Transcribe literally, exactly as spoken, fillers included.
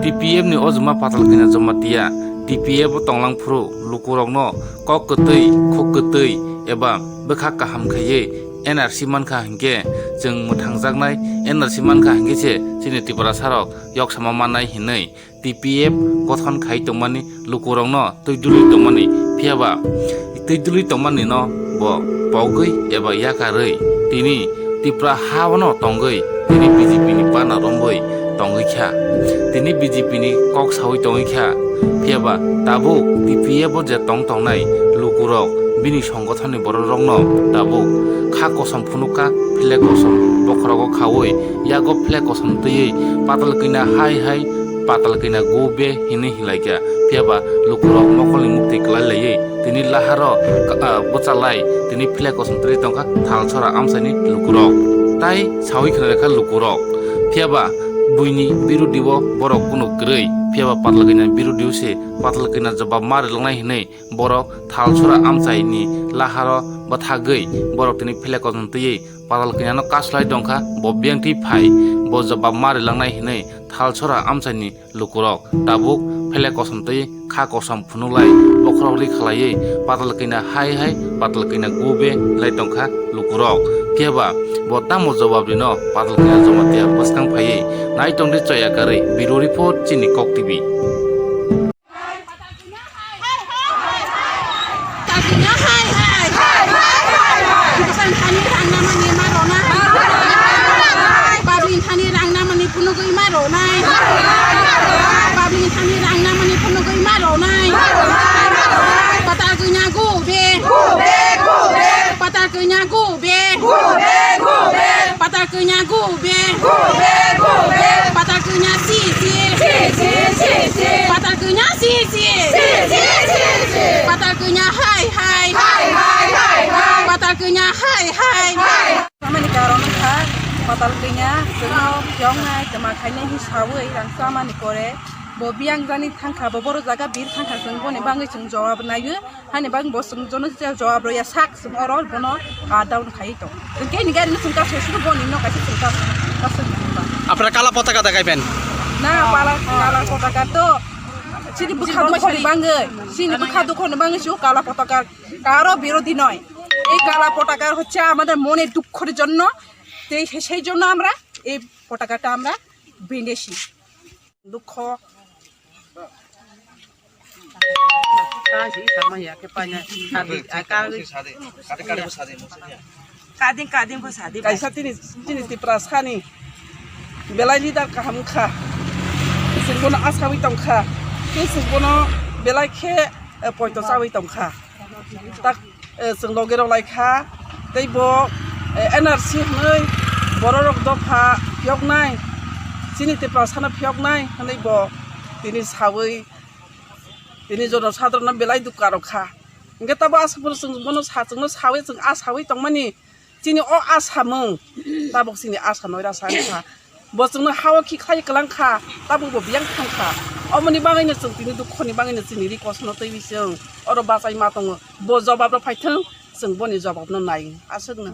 T P F ni ojuma Patalkanya Jamatia, T P F o tonglang phuru lukurokno kok kwtwi, khuk kwtwi eba bwkha kaham khaiwi N R C mankha hinkhe chwng mwthangjaknai, N R C mankha hinkhe se chini Tiprasarok yoksama mannai hinwi T P F gothon khai tongmani lukurokno twi dului tongmani, phiyaba twi dului tongmani no bo pogwi eba yakarwi tini Tipra ha-o no tongwi tini B J P ni bana romwi tongwi kha. Tini B J P ni kok sawi tongwi kha. Phiyaba tabuk T P F o je tong tongnai lukurok bini songothon ni borok rokno tabuk kha kosom phunukha, flag kosom bokhorogo khawi yago flag kosom twiwi Patalkanya hai hai Patalkanya go back hinwi hilaikha. Phiyaba lukurok mokolni muktwi kwlai laiwi tini laharo ka-, ah, bwchalai tini flag kosom twi tongkha Thalsora amchaini lukurok. Tai sawi khna lekha lukurok. Phiyaba buini birodhi o borok kunu kwrwi. Phiyaba Patalkanya birodhi o se Patalkanya jobab ma rilangnai hinwi borok Thalsora amchaini laharo bwthagwi borok tini flag kosom twiwi Patalkanya no kaslai tongkha, bo biyang twi phai, bo jobab ma rilangnai hinwi Thalsora amchaini lukurok tabuk flag kosom twi kha kosom phunuklai bokhorok ri khlaiwi Patalkanya hai hai Patalkanya go back lai tongkha lukurok. Phiyaba bo tamo jobab rino Patalkanya Jamatia bwskang phaiwi nai tongdi choya karwi biro report chini Kok T V. Patalkanya hai hai. Busan thani rang namani ma ronai. Babling thani rang namani phunugwi ma ronai. Babling thani rang namani phunugwi ma ronai. Patalkanya go back. Patalkanya go back. Patalkanya go back. Patalkanya si si. Patalkanya si si. Patalkanya hai hai. Patalkanya hai hai. Samani karon kha Patalkanya chwngno phiyoknai twma khainai hi sawi rang samani pore bo biyang jani thangkha, bo boro jaga bir thangkha, chwng boni bangwi chwng jawab naiwi. Hani bang bo chwng jono jawab rwya sak chwng oro bono ka down khai tong. Chwng khe ni gari no chwng ka soi suru boni no kaisa chwng ka ka soi ba. Apra kala potaka da kai pen. Na pala kala potaka to chini bukha dukho ni bangwi, chini bukha dukho ni bangwi chu kala potaka karo birodhi noy. এই কালা পতাকা হচ্ছে আমাদের মনের দুঃখের জন্য। তো এই, সেই জন্য আমরা এই পতাকাটা আমরা বেঁধেছি। দুঃখ। Kading, kading bo sadi. Kaisa tini, tini Tiprasani belai leader kaham kha. Chwng bono asawi tong kha. Tei chwng bono belai khe, eh, poito chawi tong kha. Tak, eh, chwng logi rok lai kha. Tei bo, eh, N R C hwnwi borok rok dopha phiyoknai. Chini Tiprasano phiyoknai hwnwi bo tini sawi tini jono sadrono belai dukha rok kha. Hwnkhe tabo aswk bono chwng bono sa, chwngno sawi chwng asawi tongmani. Chini o asamung tabuk chini asa noira sa wngkha. Bo chwngno hao khiklai kwlang kha, tabuk bo biyang thang kha. Omoni bagwino chwng tini dukhoni bagwino chini ri kosono twiwi chwng oro bachai ma tongo. Bo jobab rok phaithwng, chwng boni jobab no nai aswkno.